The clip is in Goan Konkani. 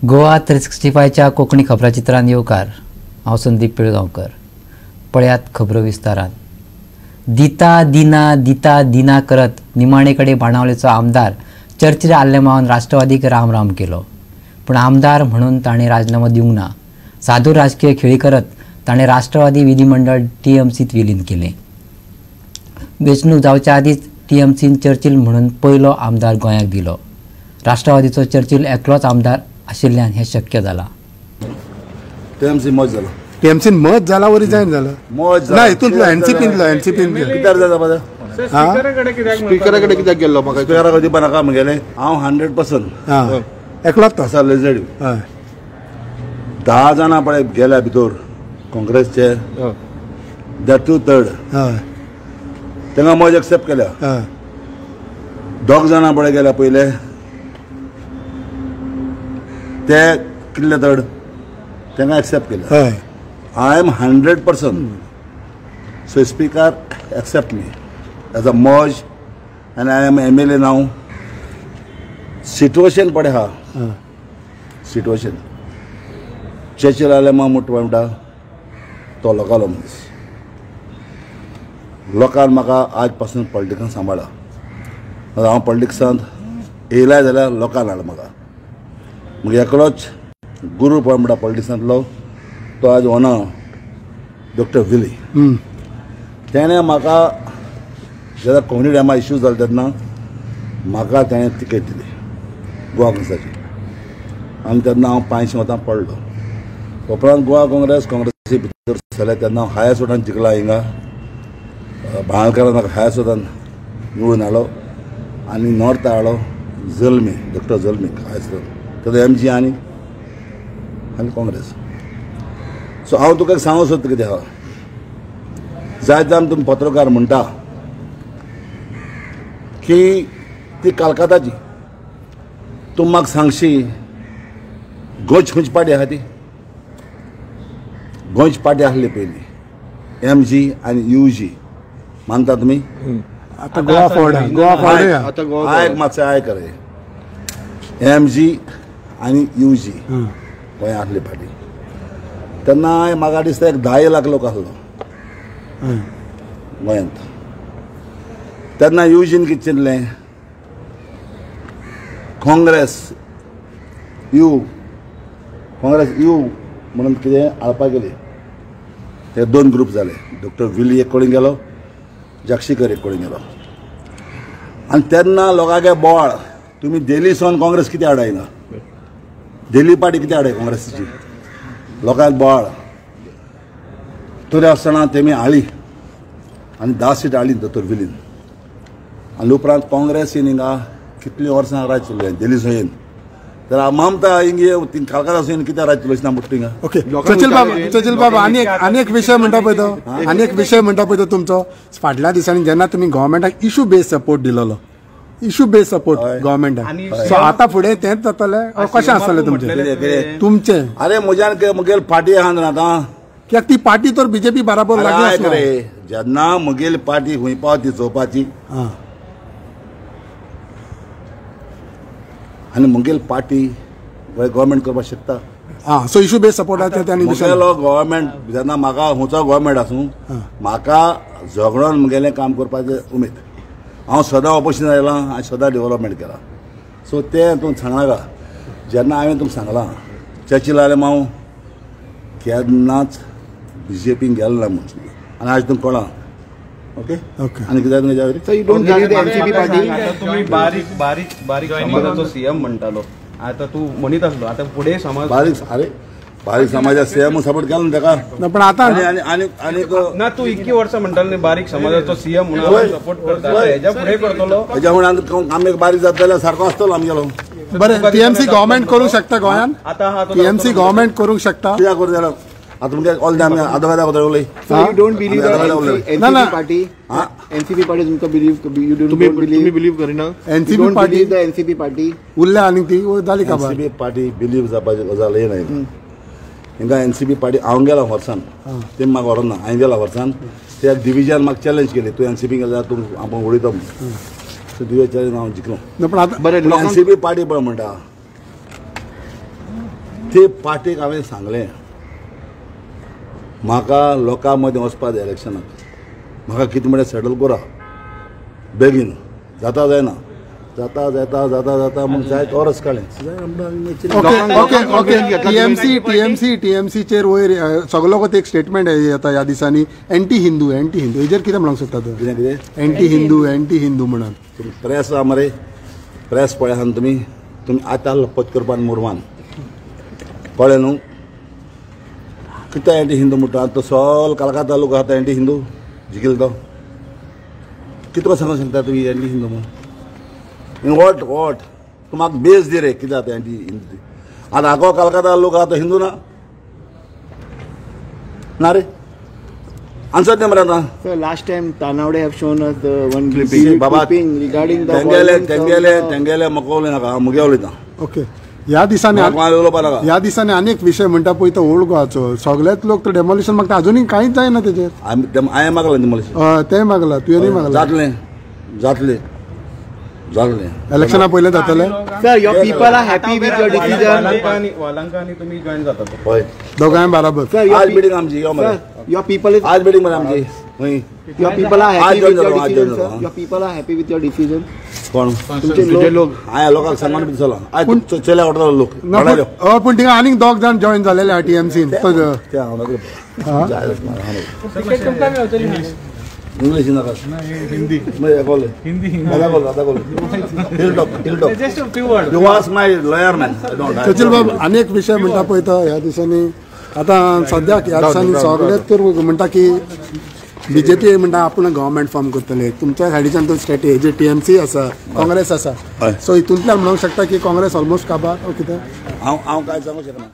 गोवा 365च्या कोंकणी खबराचित्रान येवकार. हांव संदीप पिळगांवकर. पळयात खबरो विस्तारान. दिता दिना दिता दिना करत निमाणे कडेन बाणावलेचो आमदार चर्चिल आल्लेमावान राष्ट्रवादीक राम राम केलो. पूण आमदार म्हणून ताणें राजीनामो दिवंक ना. सादूर राजकीय खेळी करत ताणें राष्ट्रवादी विधिमंडळ टीएमसीत विलीन केलें. वेंचणूक जावच्या आदींच टीएमसीन चर्चिल म्हणून पयलो आमदार गोंयाक दिलो. राष्ट्रवादीचो चर्चिल एकलोच आमदार आशिल्ल्यान हें शक्य जालां. टीएमसी मज जालो. टीएमसीन मज जाला व रिजायन जाला? मज ना, हितूंतलो एनसीपींतलो एनसीपीन कित्याक जाता? स्पिकरा कडेन कित्याक गेल्लो? म्हाका स्पिकरा कडेन दिवपा नाका म्हगेलें. हांव 100% एकलोच आसा. लेजेड 10 जाणां पळय गेल्या भितर काँग्रेसचे, that 2/3 तांकां मज एक्सेप्ट केल्या. 2 जाणां पळय गेल्या पयले, ते कितले थर्ड तांकां एक्सेप्ट केले. I am 100%. So speaker accept me as a मज आनी I am MLA now. Situation पळय आहा. सिट्युएशन चर्चिल आलेमाव म्हणटा तो लोकांलो मनीस. लोकान म्हाका आज पासून पॉलिटिक्सान सांबाळ्ळा. हांव पॉलिटिक्सांत येयलाय जाल्यार लोकान हाडला म्हाका. मागीर एकलोच गुरू पळय म्हणटा पॉलिटिक्सांतलो, तो आज वना डॉक्टर विली. तेणें म्हाका जेन्ना कोंकणी डॅमा इश्यू जालो तेन्ना म्हाका तेणें तिकेट दिली गोवा काँग्रेसाची, आनी तेन्ना हांव 500 वतां पडलो. उपरांत गोवा काँग्रेस काँग्रेसी भितर सरले तेन्ना हांव हायस्ट वोटान जिखला. हिंगा भांगरकारान म्हाका हायस्ट वोटान निवडून हाडलो आनी नॉर्थ हाडलो जल्मी, डॉक्टर जल्मी हायस्ट. तेजो एम जी आनी आनी काँग्रेस. सो हांव तुका सांगूंक सोदता कितें आहा. जायत जावन तुमी पत्रकार म्हणटा की ती कलकत्ताची, तूं म्हाका सांगशी गोंयची खंयची पार्टी आहा ती? गोंयची पार्टी आसली पयलीं एम जी आनी you जी, मानता तुमी? आतां गोवा फॉरवर्ड, गोवा फॉरवर्ड. आयक मातशें, आयक रे. एम जी आनी you जी गोंया आसली पार्टी तेन्ना म्हाका दिसता एक 10 लाख लोक आसलो गोंयांत. तेन्ना you gene कितें चिंतलें, काँग्रेस you, Congress you म्हणून कितें हाडपाक गेली. ते 2 ग्रूप जाले. डॉक्टर विली एक कडेन गेलो, जाक्षीकर एक कडेन गेलो. आनी तेन्ना लोकांक बोवाळ, तुमी दिल्ली सावन काँग्रेस कितें हाडायना, दिल्ली पार्टी कितें हाडाय काँग्रेसीची, लोकांक बोवाळ. तरी आसतना तेमी हाडली आनी 10 सीट हाडली दोतोर विलीन. आनी उपरांत काँग्रेसीन हिंगा कितलीं वर्सां राज चलयलें दिल्ली सोयेन. तर ममता हिंगे कलकत्ता सोयेन कित्याक राज चलयना म्हणटा हिंगा. ओके चर्चिल बाब, चर्चिल बाब, आनी एक विशय म्हणटा पळय तो, आनी एक विशय म्हणटा पळय तो तुमचो. फाटल्या दिसांनी जेन्ना तुमी गव्हर्मेंटाक इशू बेज सपोर्ट दिलेलो, इशू बेज सपोर्ट गव्हर्मेंटाक, सो आतां फुडें तेंच जातलें कशें आसतलें तुमचें? तुमचें अरे म्हज्यान म्हगेली पार्टी आहा न्हू आतां. कित्याक ती पार्टी तर बीजेपी बराबर लागली आसलो. जेन्ना म्हगेली पार्टी खंय पावता ती चोवपाची, आनी म्हगेली पार्टी गव्हर्मेंट करपाक शकता. आं, सो इशू बेज सपोर्ट आसा ते. म्हगेलो गव्हर्मेंट जेन्ना म्हाका खंयचो गव्हर्मेंट आसूं, म्हाका झगडोन म्हगेलें काम करपाचें उमेद. हांव सदां ऑपोजिशन आयलां आनी सदां डेवलपमेंट केलां. सो तें तूं सांगनाका. जेन्ना हांवें तुमकां सांगलां चर्चिल आलेमाव केन्नाच बीजेपीन गेलो ना म्हणून, आनी आज तुमकां कळ्ळां. Okay okay. आनी कितें तुमच्या तुमी बारीक बारीक बारीक समाजाचो सीएम म्हणटालो, आतां तूं म्हणीत आसलो, आतां फुडें समाज बारीक. अरे बारीक समाजा सीएम सपोर्ट केलो न्हू तेका. पण आतां आनी आनी ना, तूं इतकी वर्सां म्हणटालो न्ही बारीक समाजाचो सीएम म्हणून सपोर्ट करता, हेज्या फुडें करतलो. हेज्या फुडें आमी बारीक जाता जाल्यार सारको आसतलो आमगेलो. बरें, टीएमसी गव्हर्मेंट करूंक शकता गोंयांत? आतां टीएमसी गव्हर्मेंट करूंक शकता? कित्याक करूं जाल्यार आतां तुमगे ऑल आमी आदोगादा उलय. ना, एनसीपी पार्टी तुमकां बिलीव, तुमी बिलीव करिना? एनसीपी पार्टी, एनसीपी पार्टी उरल्या आनी ती जाली खबर. एनसीपी पार्टी बिलीव जावपाची गजाल येना हिंगा. एनसीपी पार्टी हांव गेला वर्सान, ते म्हाका व्हरोन ना, हांवें गेला वर्सान ते डिविजन म्हाका चॅलेंज केली, तूं एनसीपी गेल्यार तूं आपूण उडयतो म्हणून. सो दिव्याचें हांव जिखलो. पण आतां बरें, एनसीपी पार्टी पळय म्हणटा ते पार्टीक हांवें सांगलें म्हाका लोकां मदीं वचपा जाय इलेक्शनाक, म्हाका कितें म्हणल्यार सेटल करा बेगीन, जाता जायना, जाता जाता जाता जाता मग जायत ओरस काडलें. ओके ओके टीएमसी टीएमसी टीएमसीचेर वयर सगलो एक स्टेटमेंट येता ह्या दिसांनी, एंटी हिंदू एंटी हिंदू, हेजेर कितें म्हणूंक सोदता तूं? कितें कितें एंटी हिंदू एंटी हिंदू म्हणून तुमी प्रेस आहा मरे, प्रेस पळय आहा तुमी, तुमी आतां लपत करपान मुरवान कळ्ळें न्हू. कितें एंटी हिंदू म्हणटा तो सगलो कलकत्ता लोक आहा एंटी हिंदू जिखलो तो, कितको सांगूंक शकता तुमी एंटी हिंदू म्हणून? इन what what तूं म्हाका बेस दी रे कितें जाता एंटी हिंदू. आतां आगो कलकत्ता लोक आहा तो हिंदू ना ना रे, आन्सर दी मरे आतां. Sir, last time Tanavade have shown us the one clipping बाबा रिगार्डिंग the तेंगेले तेंगेले तेंगेले म्हाका उलयनाका, हांव मुगे उलयता. ओके, ह्या दिसांनी ह्या दिसांनी आनीक विशय म्हणटा पळय तो ओल्ड गोवाचो, सगळेच लोक तो डेमोलिशन मागता, अजुनूय कांयच जायना तेजेर. हांवें मागलां डेमोलिशन, तें मागलां तुवें मागलां, जातलें जातलें जातलें इलेक्शना पयलें जातलें. Sir, your people are happy with your decision. वालांका आनी तुमी जॉईन जाता हय दोगांय बराबर. आज मिटींग आमची, यो मरे your people is आज मिटींग मरे आमची. Your people are happy with your decision sir, your people are happy with your decision. कोण तुमचे लोक? हांवें लोकांक सांगून बी चला आज चले आवडटलो लोक. हय, पूण थिंगा आनीक दोग जाण जॉईन जालेले आहा टीएमसीन. इंग्लीश नाका, हिंदी हिंदी. सचिल बाब, आनी एक विशय म्हणटा पळय तो ह्या दिसांनी आतां सद्याक ह्या दिसांनी सगळेच तर म्हणटा की बीजेपी म्हणटा आपूण गव्हर्मेंट फॉर्म करतले, तुमच्या सायडीच्यान तो स्ट्रेटेजी टीएमसी आसा, काँग्रेस आसा, सो हितूंतल्यान म्हणूंक शकता की काँग्रेस ऑलमोस्ट काबार कितें? हांव हांव कांय सांगूंक शकना.